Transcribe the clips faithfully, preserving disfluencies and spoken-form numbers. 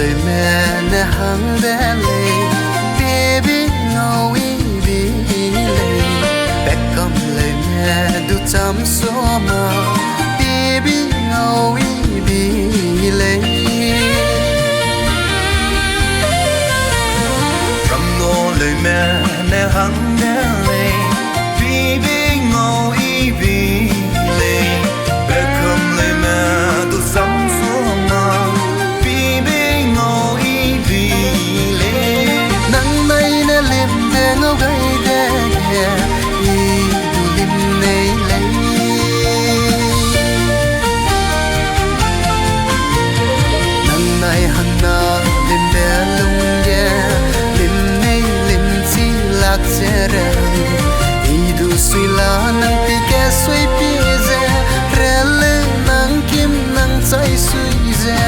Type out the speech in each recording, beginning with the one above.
Leume ne hang de lei, pibi ngau i bi lei. Pekam leume du cham soma, pibi ngau i bi lei. Ramlo leume ne hang de lei, pibi ngau i bi lei. Pekam leume du cham soma, pibi ngau i bi lei. Nang nai ne lim de ngau gai dege, i du lim nei lei. Nang nai hangna limbe lungge, lim nei lim chi lak ze rang. I du sui la nang pi ge sui pi ze, rele nang kim nang chai sui ze.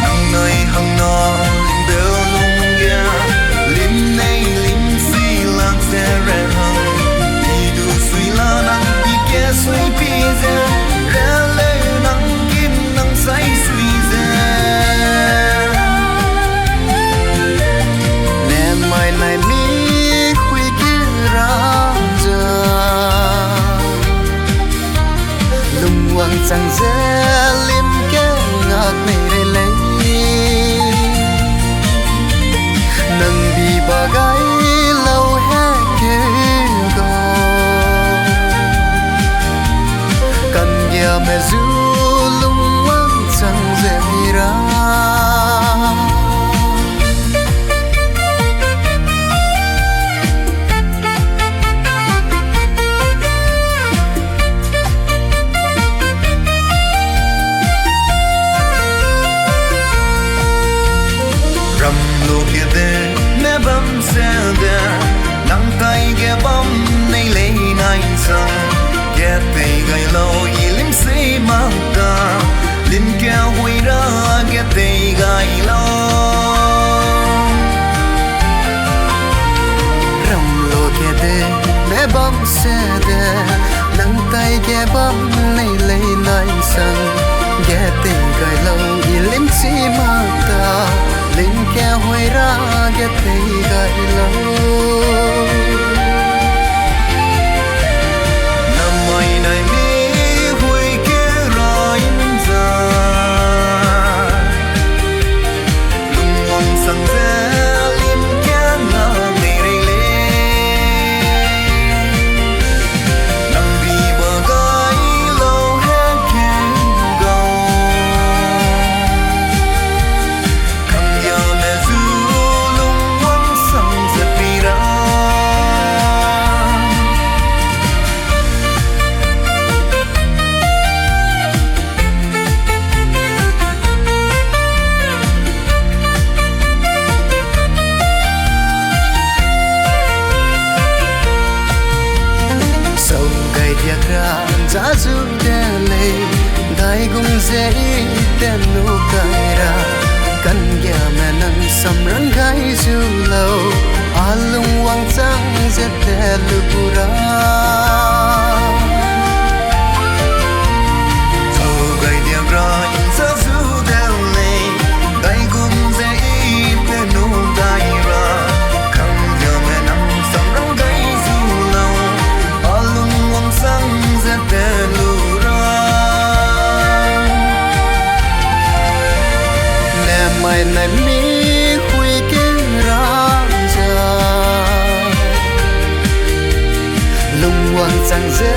Nang nai hangna limbe lungge, lim nei lim chi lak ze rang. I du sui la nang pi ge sui pi ze, rele nang kim nang chai sui ze. Nemai nai mi hui ke ra ja. Lungwang chang ze lim ke ngak nei rei lei. Nang bi ba gai lau he ke ga. Kanggiame zu lungwang chang ze mi ra. Ramlo kede ne bam sede, nang tai ge bam nei lei nai sang, ge tei gai lau i lim sei mak da, lim ke hui ra ge tei gai lau. Ramlo kede ne bam sede, nang tai ge bam nei lei nai sang, ge tei gai lau i lim chi mak da, lim ke hui ra ge tei gai lau. Namai nai mi hui ke ra i nza. Lungwang sang ze lim ke ngak nei rei lei. Nang bi ba gai lau he ke ga. Kanggiame zu lungwang sang ze pi ra. Sau gai diak ra za zu de lei, daigum ze i te nu kai ra. Kanggiame nang samrang gai zu lau, a lungwang chang ze te lu gu ra. Sau gai diak ra za zu de lei, daigum ze i te nu kai ra. Kanggiame nang samrang gai zu lau, a lungwang chang ze te lu ra. Nemai nai mi hui ke ra ja. Lungwang chang ze